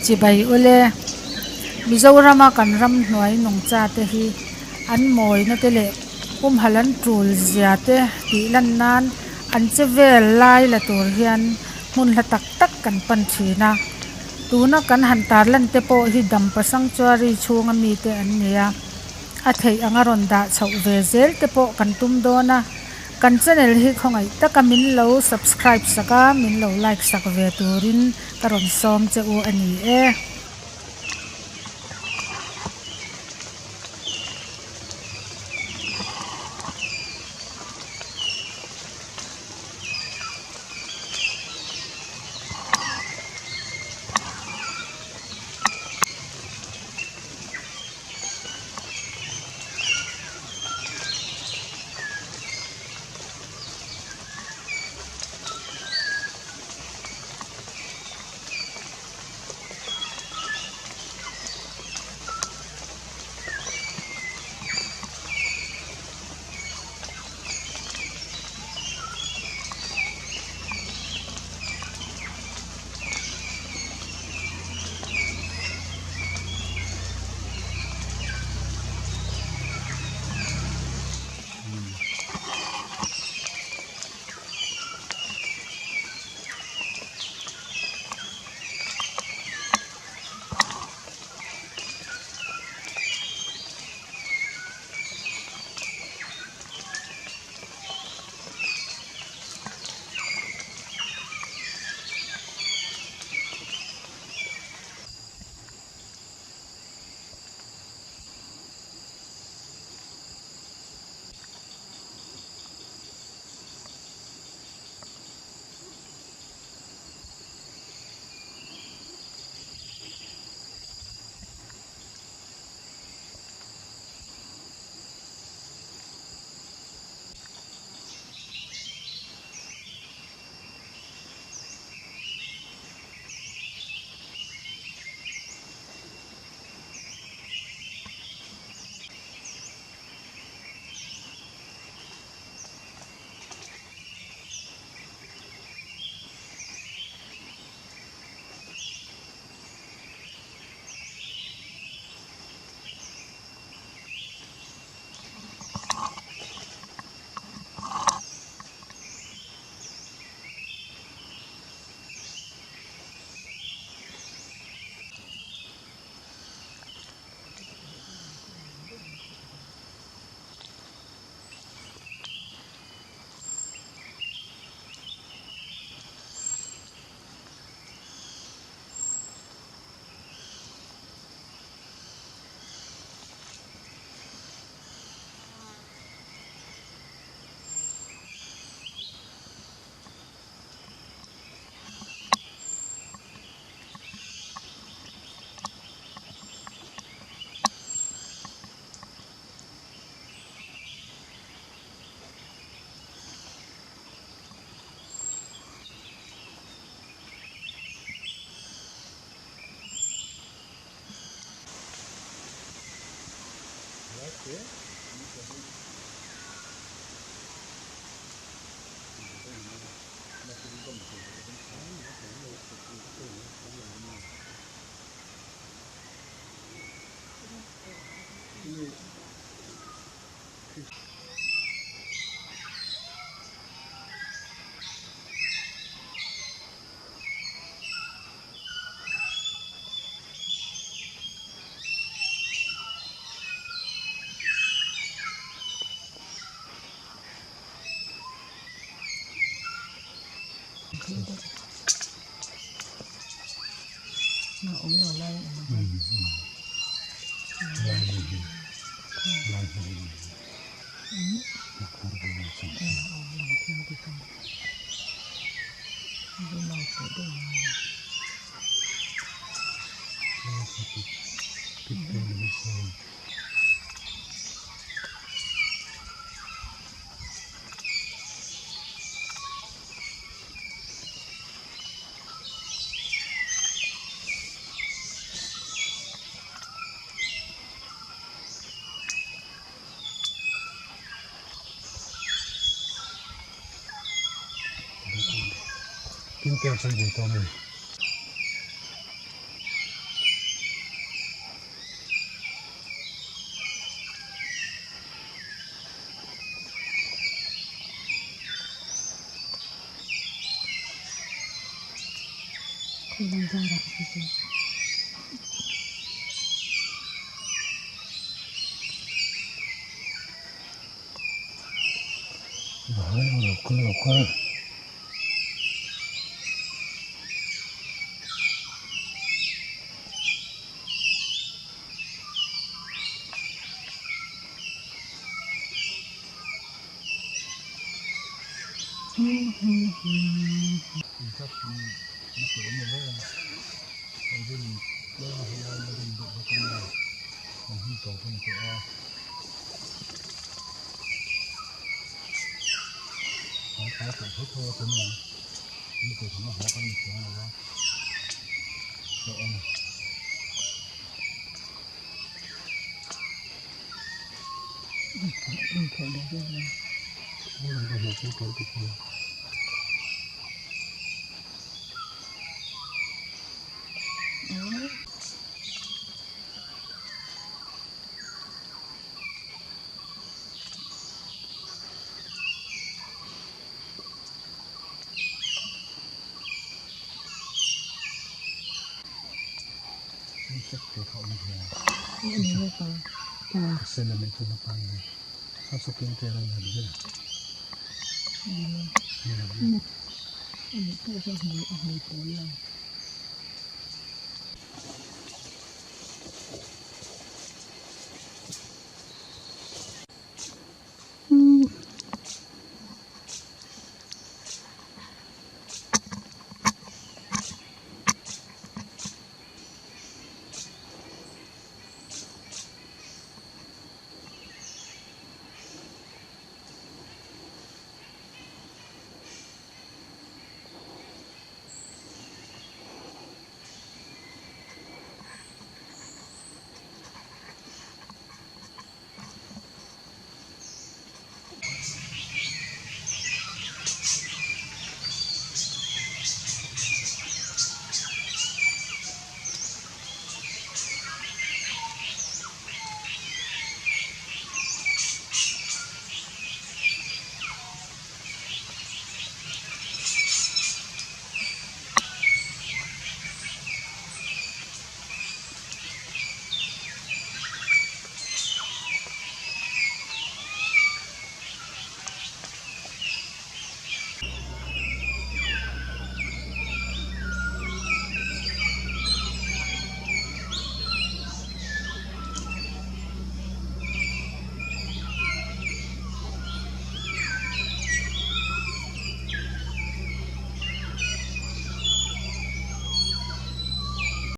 Chibai ule, Mizorama kan ramhnuai nungcha te hi an mawina te leh humhalh an tul zia te tih lan nan an che vel lai la tur hian hmun hla tak tak kan pan thin a. Tuna kan han tarlan te pawh hi Dampa Sanctuary chhunga mite an ni a, a theih anga rawn dah chhoh ve zel te pawh kan tum dawn a. Kan channel hi khawngaih taka min lo subscribe sak a, min lo like sak ve turin ka rawn sawm che u a ni e. Helai zarah khi chu.